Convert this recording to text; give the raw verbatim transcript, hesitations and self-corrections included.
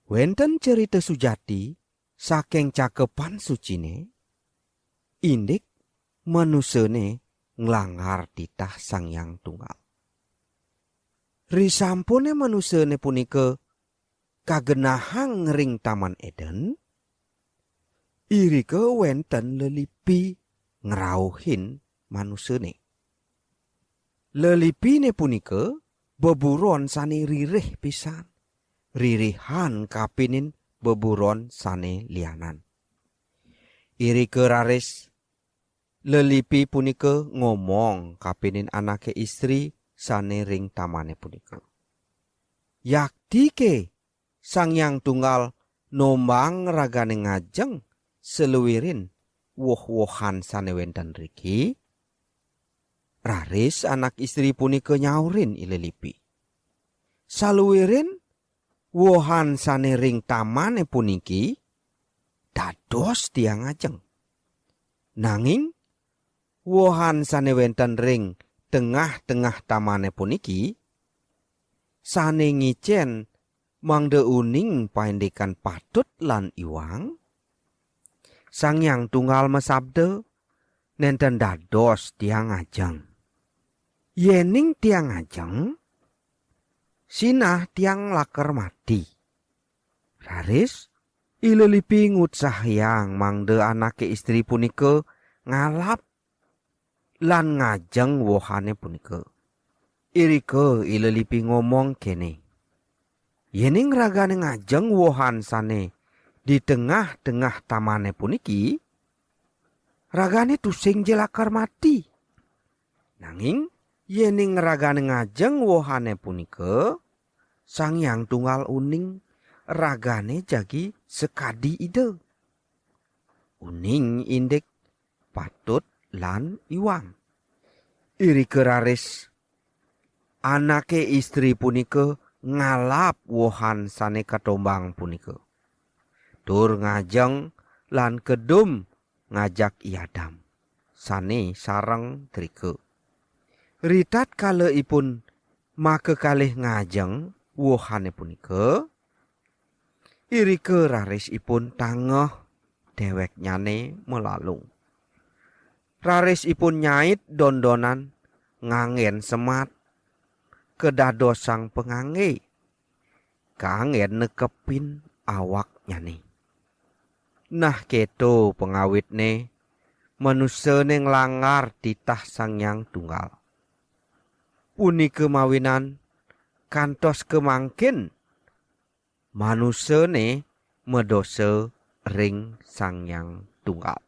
Wénten cerita sujati saking Cakepan Sucine, indik manusane nglanggar titah Sang Hyang Tunggal. Risampune manusane punika kagenahang ring Taman Eden, irika wénten lelipi ngrauhin manusane. Lelipine punika beburon sane ririh pisan, ririhan kapinin beburon sane lianan. Irika raris lelipi punika ngomong kapinin anake istri sane ring tamane punika. Yaktike Sang Hyang Tunggal nombang ragane ngajeng saluirin woh-wohan sane wenten riki? Raris anak istri punika nyaurin i lelipi. Saluirin wohan sane ring tamane puniki dados tiang ngajeng. Nanging wohan sane wenten ring tengah-tengah tamane puniki, sane ngicen mangda uning paindikan patut lan iwang, Sang Hyang Tunggal masabda, nenten dados tiang ngajeng. Yening tiang ngajeng, sinah tiang lakar mati. Raris, i lelipi ngutsahayang mangda anake istri punika ngalap lan ngajeng wohane punika. Irika i lelipi ngomong kene, "Yening ragane ngajeng wohan sane di tengah-tengah tamane puniki, ragane tusing ja lakar mati. Nanging yening ragane ngajeng wohane punika, Sang Hyang Tunggal uning ragane jagi sakadi Ida. Uning indik patut lan iwang." Irika raris anake istri punika ngalap wohan sane katombang punika, tur ngajeng lan kedum ngajak i Adam, sane sareng drika. Ritatkala ipun makakalih ngajeng wohane punika, irika raris ipun tangeh deweknyane malalung. Raris ipun nyait dondonan nganggen semat kadadosang pangangge, kanggen nekepin awaknyane. Nah, keto pangawitne manusane nglanggar titah Sang Hyang Tunggal. Punika mawinan kantos kamangkin manusane madosa ring Sang Hyang Tunggal.